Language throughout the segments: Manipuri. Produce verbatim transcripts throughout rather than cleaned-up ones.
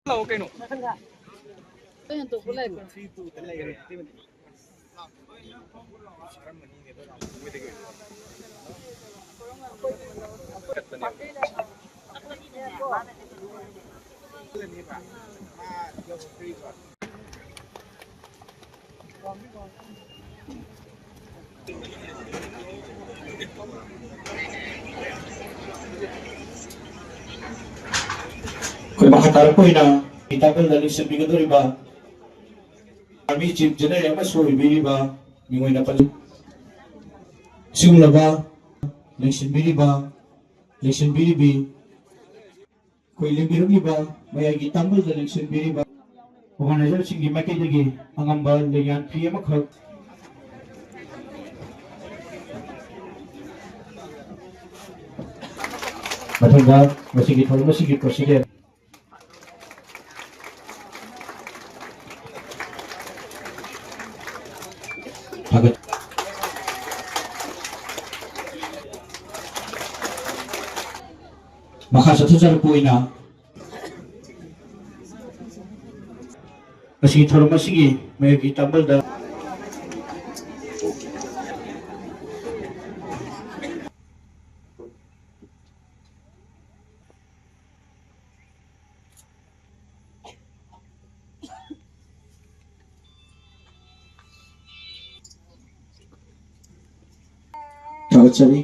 ꯂꯥꯛꯑꯣ ꯀꯩꯅꯣ꯫ ꯑꯩꯈꯣꯏ ꯃꯈꯥ ꯇꯥꯔꯛꯄ ꯑꯣꯏꯅ ꯇꯥꯕꯜꯗ ꯂꯦꯡꯁꯤꯟꯕꯤꯒꯗꯧꯔꯤꯕ Army Chief General ꯑꯃꯁꯨ ꯑꯣꯏꯕꯤꯔꯤꯕ ꯃꯤꯡꯑꯣꯏꯅ ꯄꯜꯂꯤ꯫ ꯁꯤꯒꯨꯝꯂꯕ ꯂꯦꯡꯁꯤꯟꯕꯤꯔꯤꯕ, ꯂꯦꯡꯁꯤꯟꯕꯤꯔꯤꯕꯤ, ꯑꯩꯈꯣꯏ ꯂꯦꯡꯕꯤꯔꯛꯂꯤꯕ ꯃꯌꯥꯏꯒꯤ ꯇꯥꯡꯕꯜꯗ ꯂꯦꯡꯁꯤꯟꯕꯤꯔꯤꯕ organizerꯁꯤꯡꯒꯤ ꯃꯥꯏꯀꯩꯗꯒꯤ ꯑꯉꯝꯕ ꯂꯦꯡꯌꯥꯟ ꯐꯤ ꯑꯃꯈꯛ꯫ ꯃꯊꯪꯗ ꯃꯁꯤꯒꯤ ꯊꯧꯔꯝ ꯑꯁꯤꯒꯤ president꯫ ꯊꯥꯒꯠ-, ꯃꯈꯥ ꯆꯠꯊꯖꯔꯛꯄ ꯑꯣꯏꯅ ꯉꯁꯤꯒꯤ ꯊꯧꯔꯝ ꯑꯁꯤꯒꯤ ꯃꯌꯦꯛꯀꯤ ꯇꯥꯡꯕꯜꯗ ꯊꯥꯒꯠꯆꯔꯤ꯫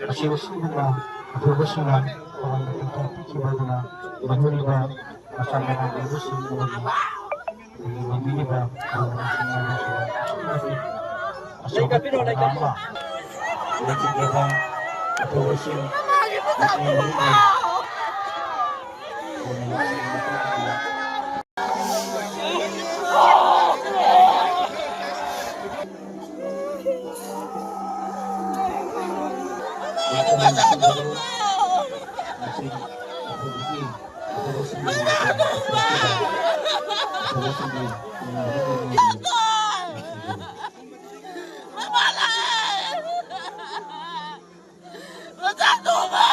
ꯑꯁꯤꯕ ꯁꯤꯒꯨꯝꯕ ꯑꯐꯕꯁꯤꯡꯅ ꯊꯋꯥꯏ ꯄꯤꯊꯣꯛ ꯄꯤꯈꯤꯕ ꯑꯗꯨꯅ ꯃꯤꯑꯣꯏꯕ ꯃꯆꯥ ꯃꯅꯥꯎ ꯂꯩꯕꯁꯤꯡ ꯑꯃꯗꯤ ꯂꯩꯃꯤꯟꯅꯕ ꯑꯆꯧꯕ ꯊꯧꯗꯥꯡ ꯑꯃ ꯂꯩꯈꯤꯗ꯭ꯔꯕ ꯑꯐꯕꯁꯤꯡ ꯆꯥꯗꯣꯕ!